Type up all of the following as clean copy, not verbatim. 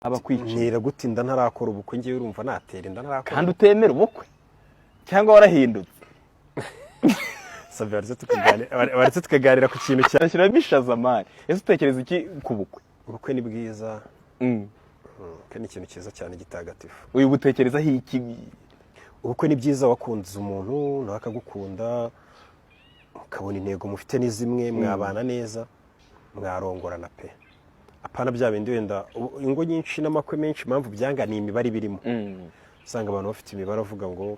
Aba akwiciye. Ntera gute inda ntarakora ubukwe? Ngewe urumva natera inda ntarakora? Kandi utemera ubukwe, cyangwa warahindutse? Sabe, waretse tukaganira ku kintu cya Ashyiramo ishaza, man. Ese utekereza iki ku bukwe? Ubukwe ni bwiza. Ubukwe ni ikintu cyiza cyane, gitagatifu. Uyu butekerezaho iki? Ubukwe ni byiza. Wakunze umuntu, nawe akagukunda, mukabona intego mufite ni zimwe, mwabana neza, mwarongorana pe. Apana bya bindi wenda ingo nyinshi n'amakwe menshi, impamvu byanga ni imibare ibirimo. Usanga abantu bafite imibare, avuga ngo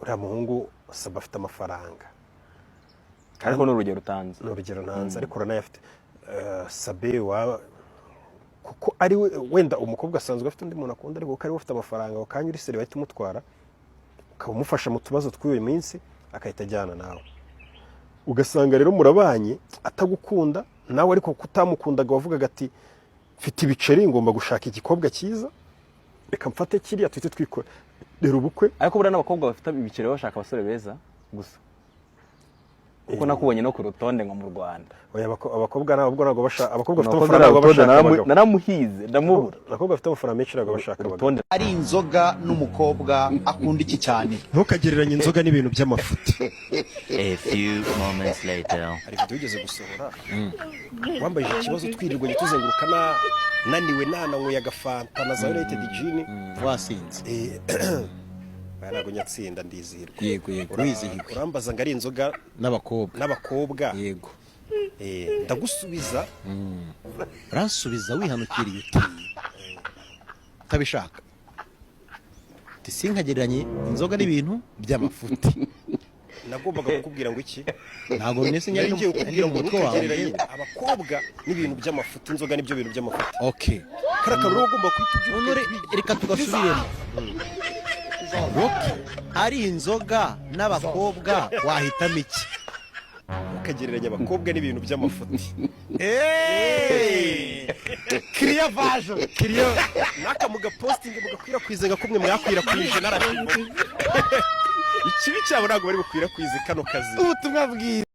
uriya muhungu saba afite amafaranga. Ariko ni urugero utanze. Ni urugero ntanze, ariko uranayafite. Sabe wa kuko ari we, wenda umukobwa asanzwe afite undi muntu akunda, ariko kuko ari we ufite amafaranga, ako kanya uri sérieux, bahita umutwara, ukaba umufasha mu tubazo tw'uyu minsi, agahita ajyana nawe. Ugasanga rero murabanye atagukunda nawe, ariko kutamukundaga wavugaga ati: "Mfite ibiceri, ngomba gushaka igikobwa cyiza, reka mfate kiriya tuhite twikorera ubukwe." Ariko buriya n'abakobwa bafite ibiceri baba bashaka abasore beza gusa, kuko nakubonye no ku rutonde ngo mu Rwanda. Oya, abakobwa ntabwo abakobwa bafite Abakobwa amafaranga ntabwo urutonde bashaka abagabo. Naramuhize ndamubura. Abakobwa bafite amafaranga menshi ntabwo bashaka abagabo. Urutonde. Ari inzoga n'umukobwa, akunda iki cyane? Ntukagereranye inzoga n'ibintu by'amafuti. A few moments later. Hari video wigeze gusohora wambaye ikibazo, twirirwanye tuzenguruka, naniwe, nananyweye agafanta na za United Gin. Wasinze. Aya ntabwo nyatsinda, ndizihirwa. Yego, wizihiwe. Urambaza ngo ari inzoga n'abakobwa. N'abakobwa. Yego. Ndagusubiza. Uransubiza wihanukiriye uti utabishaka, uti sinkagereranye inzoga n'ibintu by'amafuti. Nagombaga kukubwira ngo iki? Ntabwo nese Nari ngiye kukubwira ngo mu mutwe wawe. Ntukagereranye abakobwa n'ibintu by'amafuti, inzoga nibyo bintu by'amafuti. Kariya kantu rero ugomba guhita ubyuka. None reka tugasubiremo. Rocky, ari inzoga n'abakobwa, wahitamo iki? Ukagereranya abakobwa n'ibintu by'amafuti. Kiriya vaje. Kiriya naka mugapostinga, mugakwirakwiza nka kumwe mwakwirakwije narabibona. Ikibi cyabo ntabwo bari bukwirakwize kano kazi. Ubutumwa bwiza.